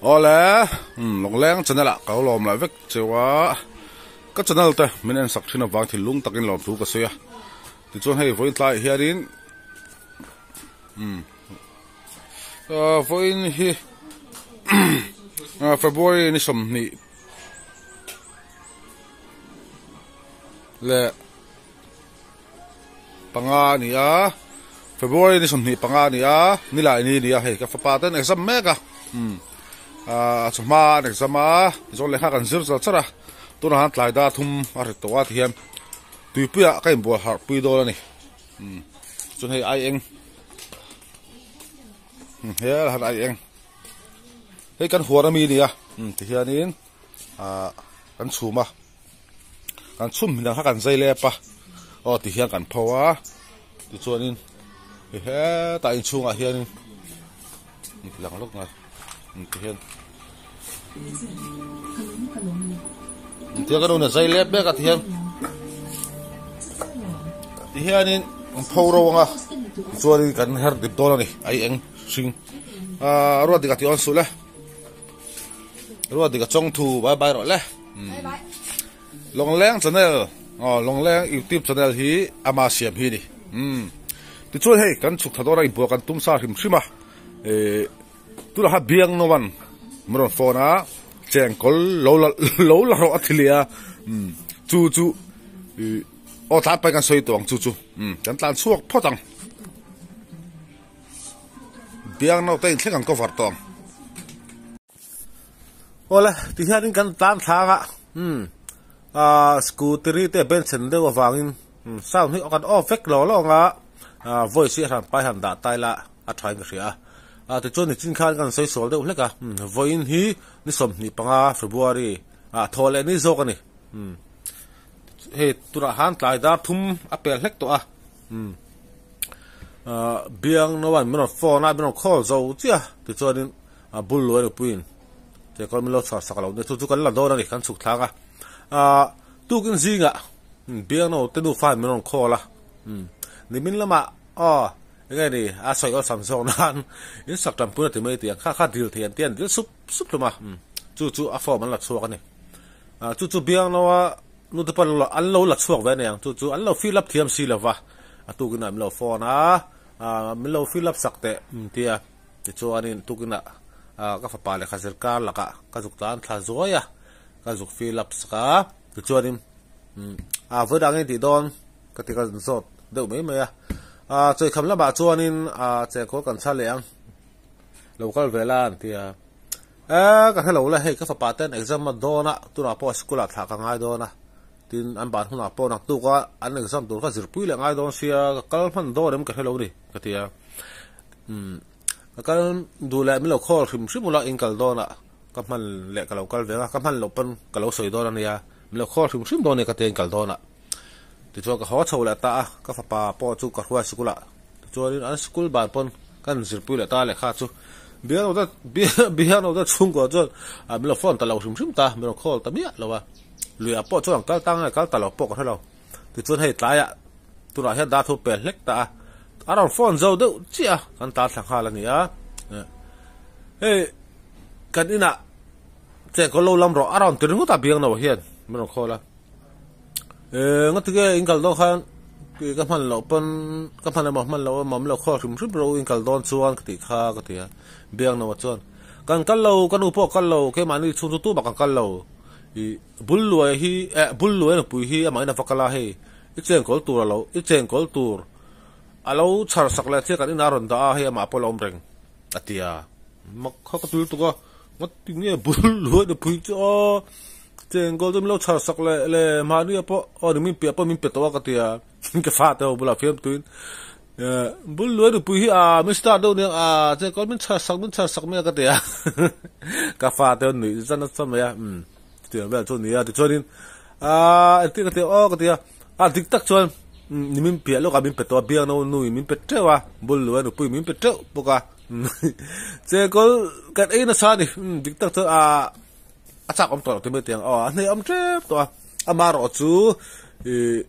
Awle, Lawngleng channel ah ka lo lawm leh vek cheu a, ka channel te min en sak thin avang thinlung takin lawmthu ka sawi a, tichuan hei vawiin tlaiah hianin vawiin hi February ni 20 leh panga a ni a February ni 25 a ni a nilai ni a ni a hei ka fapa ten exam mek a umm ah chawhma an exam a tichuan lehkha kan zir char char a tunah hian tlai dar thum a ri tawh a tihian tuipuiah ka inbual harh pui dawn a ni umm chuan hei ai eng hel han ai eng hei kan huan ami a ni a umm tihianin ah kan chhum a. Kan chhum hmin ang kha kan zai lep a aw ti hian kan pho a tichuanin hei hetah inchhungah hianin in ti lang lawk ngai ti hian tiang ka nu zai lep mek a ti hian ti hianin an pho ro ang a tichuanin kan her dip dawn a ni a eng hring ah ruat dik a ti awn suh le ruat dik a chawng thu bai bai rawh le. Lawngleng channel aw Lawngleng youtube channel hi ama siam hi a ni umm tichuan hei kan chhuk thla dawn a inbual kan tum sa hrim hrim a ehh tunah khan biang nawn min rawn phone a chengkawl lo la lo la rawh a ti leh a umm chu chu ih aw tlan pai kan sawi tawh ang chu chu umm kan tlan chhuak phawt ang biang naute inthleng ang cover tawh ang. Awle ti hianin kan tlan thlang a umm ahh scooty te a benchhen deuh avangin sound hi kan off vek lo lo ang a ah voice hi a hran pai han dah ta ila a tha in ka hria a ah tichuan nichin khan kan sawi sual deuh hlek a vawiin hi ni 25 February ah thaw leh ni zawk a ni umm hei tunah han tlai dar thum a pel hlek tawh a umm ah biang nawn min rawn phone a min rawn call zo chiah a tichuanin. A bul luai nupuiin che kawr min lo chhuah sak lo nia chu chu kan la dawn a ni kan chhuk thlak a ah tukin zingah biangno te nufa in min rawn call a umm nimin lamah aw enge ni a sawi awlsam zawk nan in sak tanpui na ti mai tih ang kha kha dil thei an tia an dil sup sup hlawm a umm chu chu a form an la chhuak a ni ah chu chu biangno a nu te pawh an lo la chhuak ve a ni ang chu chu an lo fill up thiam si lova a tukin ah min lo phone a ah min lo fill up sak teh tia. Tichuanin tukinah ka fapa lehkha zir kar lakah ka zuk tlan thla zuai a, ka zuk fill up sak a, tichuanin a vawi dang nge tih dawn ka ti ka zawt deuh mai mai a, chawikham lamah chuanin chengkawl kan chhar leh ang lo kal ve la an ti a, e ka hre lo le hei ka fapa ten exam a dawn a tunah pawh school ah thlah ka ngai dawn a, tin an ban hunah pawh naktuk a an exam tur kha zirpui leh ngai dawn sia ka kal hman dawn em ka hre lo ni ka ti a. Umm ka kal duh leh min lo call hrim hrim ula in kal dawn ah ka hman leh ka lo kal ve ang a ka hman loh pawn ka lo sawi dawn ania min lo call hrim hrim dawn ania ka tia in kal dawn ah tichuan ka haw chho leh ta a ka fapa pawh chu ka hruai sikul ah tichuanin an sikul ban pawn ka han zirpui leh ta a lehkha chu biangno biangno te chhungkua chuan min lo phone ta lo hrim hrim ta min lo call ta miah lo a luiah pawh chuan an kal tang nge kal ta lo pawh ka hre lo. Tichuan hei tlaiah tunah hian dar thu pel hlek ta a, a rawn phone zo deuh chiah a, kan tar thla nghal a ni a. Hei kan inah chengkawl lo lam rawh a rawn ti ringawt a biang no hian min rawn call a. Eee nga tige in kal dawn khan ka hman loh pawn ka hman emaw hman loh emaw min lo call hrim hrim rawh u in kal dawn chuan ka tih kha ka ti a. Biang no chuan kan kal lo ka nu pawh kal lo keimahni chhung chu tumah kan kal lo ih Bul luai hi eh bul luai nupui hi amah in a va kal a hei i chengkawl tur a lo i chengkawl tur a lo chhar sak leh chiah kan inah a rawn dah a hei amah pawh a lo awm reng a ti a mak kha ka tul tuk a ngati nge bul luai nupui chu aw chengkawl chu min lo chhar sak leh le mahni ah pawh aw ni min piah pawh min pe tawh a ka ti a ka fa te ho bulah fiam tuin eh bul luai nupui hi ah min start deuh nia ah chengkawl min chhar sak min chhar sak mai a ka ti a ka fa te ho nuih zan nasa mai a umm. Chutiang vel chu a ni a, tichuanin aaa engtin ka ti aw ka ti a, a dik tak chuan ni min piah lawkah min pe tawh a, biakna nuin min pe teuh a, bul lu a nupui min pe teuh bawk a, chengkawl kan ei nasa a ni, dik tak chuan aaa a chak awm tawh lo ti mai teh ang aw a hneh awm tep tawh a, amaherawh chu ih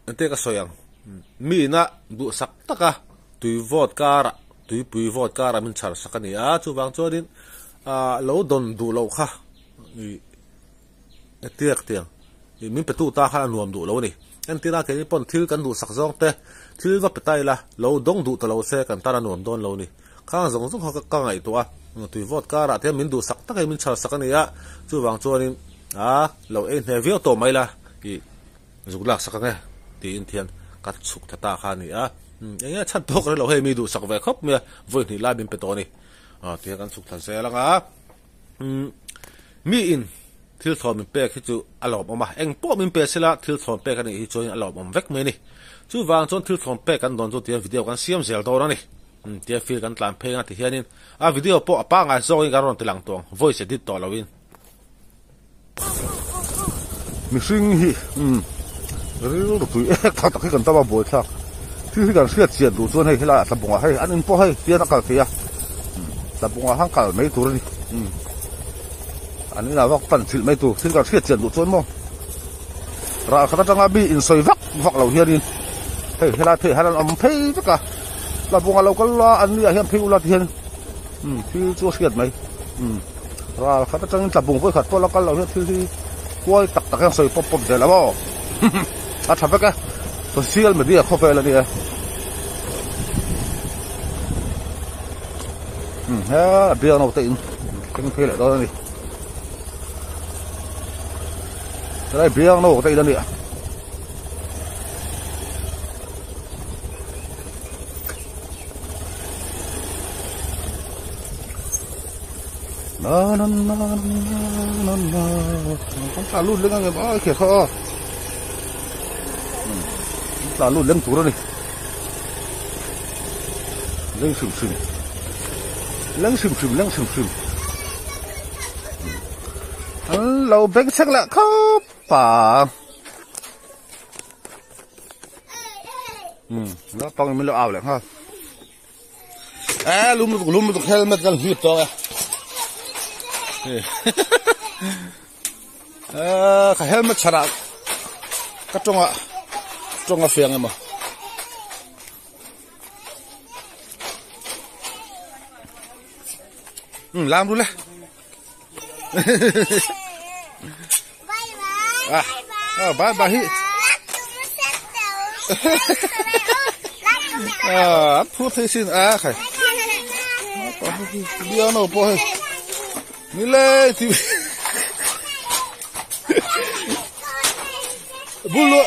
engtin ka sawi ang mi ina duhsak taka tui vawt karah tuipui vawt karah min chhar sak a ni a, chuvang chuanin. lo dawn duh loh kha ih tiak tiang ih min pe tu ta khan a nuam duh lo a ni. Entir a keini pawn thil kan duhsak zawng te thil va pe ta ila lo dawng duh ta lo se kan tan a nuam dawn lo a ni. Khang zawng zawng kha ka ngaihtuah a, tui vawt karah te hian min duhsak tak in min chhalsak a ni a, chuvang chuanin a lo ei hne viau tawh mai la ih zuk lak sak ang e tiin thian ka chhuk thla ta kha a ni a, eng nge chhan tawk reng lo hei mi duhsak ve khawp mai a, vawi hnih lai min pe tawh a ni tihian kan chhuk thla zel ang a, mi in thil thlawm min pek hi chu a lawmawm a, eng pawh min pe sela thil thlawm pek a nih hi chuan a lawmawm vek mai a ni, chuvang chuan thil thlawm pek kan dawn chu tihian video kan siam zel dawn a ni. Tia feel kan tlan phei anga ti hianin a video pawh a pangngai zawngin kan rawn ti lang tawh ang voice edit tawh loin. Mihring hi umm rilru tui ek tak tak hi kan tam a buaithlak thil hi kan hriat chian duh chuan hei helaiah tlabungah hei an in pawh hei tian a kal thei a tlabungah khan kal mai tur a ni umm an inah vak pan chilh mai tur thil kan hriat chian duh chuan maw ral khat atanga mi insawi vak vak lo hianin hei helai phei hian an awm phei vek a. Tlabunga lo kal la an ni ah hian phei ula ti hian umm thil chu a hriat mai umm ral khat atangin tlabung vawi khat pawh la kal lo hian thil hi huai tak tak hian sawi pawp pawp zel a maw a tha vek e social media khawvel a nia umm he a biak naute in thleng phei leh dawn a ni helai biak naute in a nia. Na na na na na na kan tla lut leng ang em a khe kha tla lut leng tur a ni leng hrim hrim leng hrim hrim leng hrim hrim an lo beng chhek leh khawp pa. Naupang in min lo au leh nghal eh lum lutuk lum lutuk helmet kan hlip tawh e eh ka helmet chhanah ka tawnga tawnga fiang emaw um lam ru le À, à bye bye hi. À, thu thế xin à khai. Bia nó po hei. Ni le thì bul lo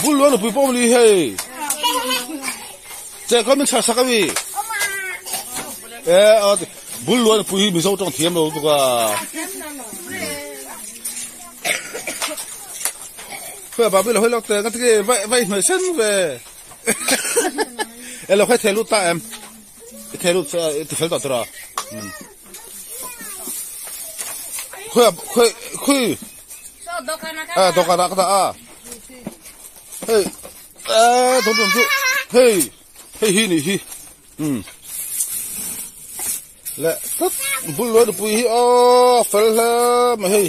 bul lo nó pui pom li hei. Che ko min char sakawi. Eh, Bul luan pui hi Mizo tawng thiam lo lutuk a. Khawi a babi lo hawi lawk te ngati nge vai vai hnuai sen ve. E lo khai thei lut ta em. I thei lut i ti fel tawh tura. Khawi a khawi khawi. A dawhkan ah ka dah a. Hei e thawm thawm chu hei hei hi nih hi. Um leh tlat bul luai nupui hi aw fel hle mai hei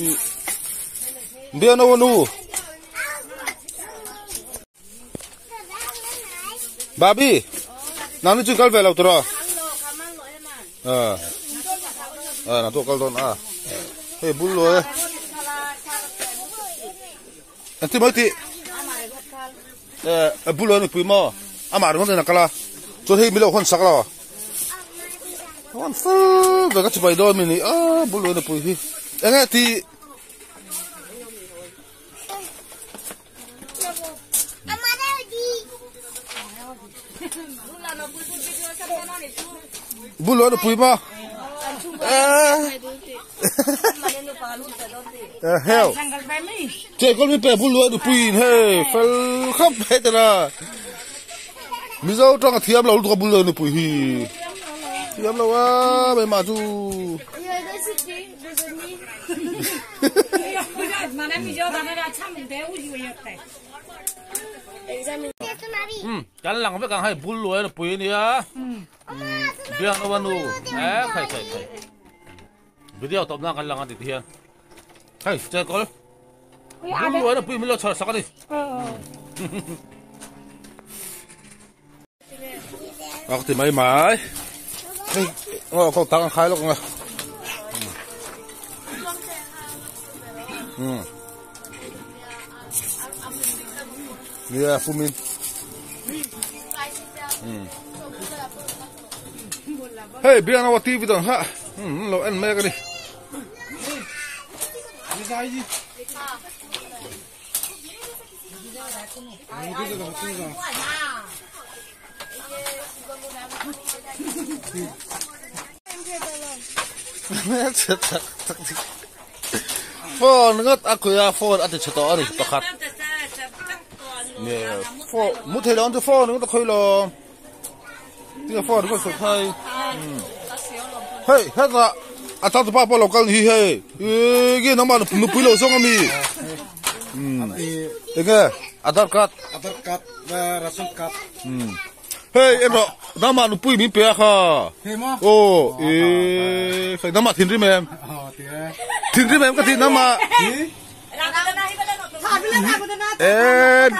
ih biano a nu babi nangni chu kal ve lo tawh a a nang chu kal dawn a hei bul luai engtin mai tih Eh, bul an pui maw? Amah ringawt in a kal a. Chuan hei milo hawn sak lo. Hawn fur ve ka chibai dawn mi ni a bul an pui hi. Enge ti Bul an pui maw? Eh. Eh, heo. Che kol mi pe bul luai nupui in hei fel khawp mai tana Mizo tawng a thiam lo lutuk a bul luai nupui hi thiam lo a mai mah chu Kan lang vek ang hei bul luai nupui ania biang lo anu eh khai khai khai video tawp nan kan lang a ti hian hei che kol bul luai nupui min lo chhar sak a ni a ka ti mai mai hei. Aw kawng tak an khai lawk ang a. Nia fumin. Hei biang awa TV dang ha. Lo en mek ani. Phone ngat a khuia phone a ti chhe tawh a ni pakhat nge phone mu thei lo ang chu phone ngat a khawi lo tinge phone ngat sawi khai hei hetah a changtupa pawh lo kal ni hi hei ih nge nangmah nupui lo zawng ami enge aadhar card aadhar card ration card hei en rawh nangmah nupui min pe a kha aw ih hei nangmah thinrim em thinrim em ka tih nangmah en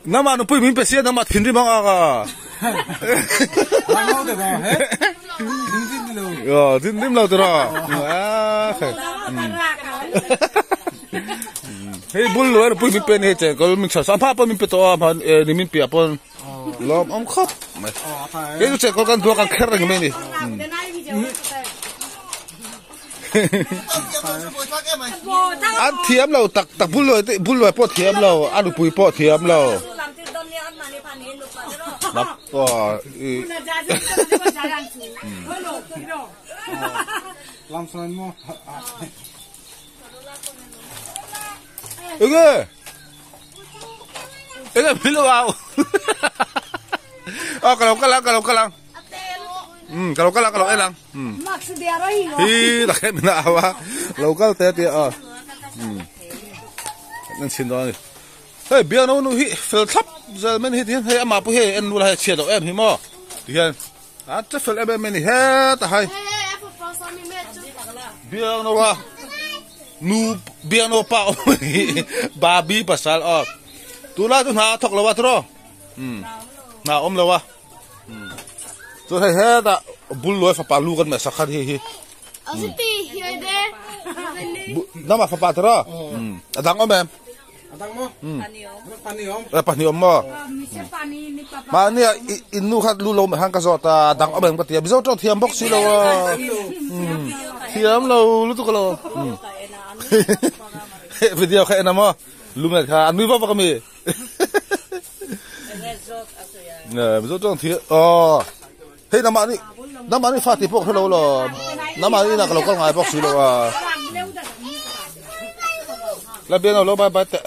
Nangmah nupui min pe sia nangmah thinrim ang a ka. Thinrim lo tira. Hei bul lo nupui min pe ni hei che kal min chha sa pha pawh min pe tawh a hman ni min piah pawn lawm awm khawp mai. Hei chu che kal kan duak kan kher reng mai ni. An thiam lo tak tak bul luai te bul luai pawh thiam lo a nupui pawh thiam lo nak aw i enge enge min lo au aw ka lo kal ang ka lo kal ang. Um ka lo kal a ka lo en ang um hi tak hian min a au a lo kal te a tia a um an chhin dawn a ni hei biakna nu hi fel thlap zel mai a ni heti hian hei amah pawh hi en nula hei a chhiat loh em hi maw ti hian a che fel em em mai a ni hetah hai biakna a nu biakna pa awm a ni babi pasal aw tunlai chu hna a thawk lo a tiraw um hna a awm lo a. Chuan hei hetah bul luai fapa lu kan meh sak khan hei hi. Nama fapa tara. A dang awm em? A dang maw? Eh pahnih awm maw? Mahni a in nu kha lu lo meh khan ka zawt a, a dang awm em ka ti a. Mizo tawng thiam bawk si lo a. Thiam lo lutuk a lo. Video kha en a maw? Lu meh kha a nui vak vak a mi. Mizo tawng thi aw hei namah ni namah ni fa ti pawh hrelo lo namah ni inah ka lo kal ngai bawk si lo a la bian lo bye bye teh